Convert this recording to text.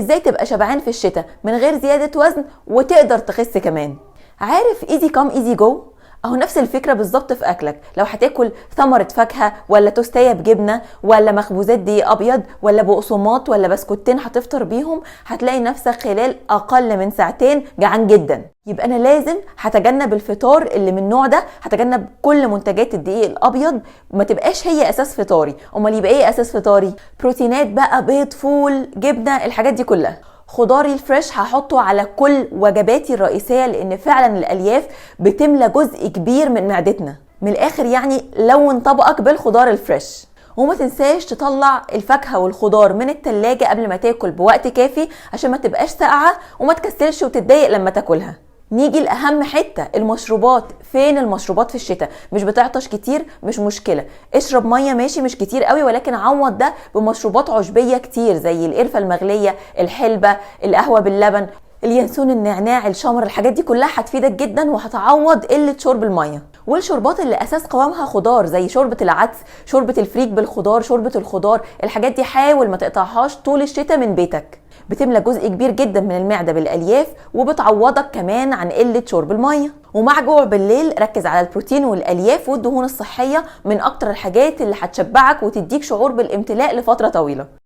ازاي تبقى شبعان في الشتاء من غير زيادة وزن وتقدر تخس كمان. عارف easy come easy go؟ اهو نفس الفكرة بالظبط في اكلك. لو هتاكل ثمره فاكهة ولا توستايه بجبنه ولا مخبوزات دقيق ابيض ولا بقسماط ولا بسكوتين هتفطر بيهم، هتلاقي نفسك خلال اقل من ساعتين جعان جدا. يبقى انا لازم هتجنب الفطار اللي من النوع ده، هتجنب كل منتجات الدقيق الابيض، ما تبقاش هي اساس فطاري. امال يبقى ايه اساس فطاري؟ بروتينات بقى، بيض، فول، جبنه، الحاجات دي كلها. خضاري ال fresh هحطه على كل وجباتي الرئيسية، لان فعلا الالياف بتملى جزء كبير من معدتنا. من الاخر يعني لون طبقك بالخضار ال fresh. وما تنساش تطلع الفاكهة والخضار من التلاجة قبل ما تاكل بوقت كافي عشان ما تبقاش ساقعه وما تكسلش وتتضايق لما تاكلها. نيجي لأهم حتة، المشروبات. فين المشروبات في الشتاء؟ مش بتعطش كتير؟ مش مشكلة، اشرب مية ماشي، مش كتير قوي، ولكن عوض ده بمشروبات عشبية كتير زي القرفة المغلية، الحلبة، القهوة باللبن، اليانسون، النعناع، الشمر. الحاجات دي كلها هتفيدك جدا وهتعوض قلة شرب المية. والشوربات اللي اساس قوامها خضار زي شوربة العدس، شوربة الفريك بالخضار، شوربة الخضار، الحاجات دي حاول ما تقطعهاش طول الشتاء من بيتك. بتملى جزء كبير جدا من المعدة بالالياف وبتعوضك كمان عن قلة شرب المية. ومع جوع بالليل ركز على البروتين والالياف والدهون الصحيه، من اكتر الحاجات اللي هتشبعك وتديك شعور بالامتلاء لفترة طويلة.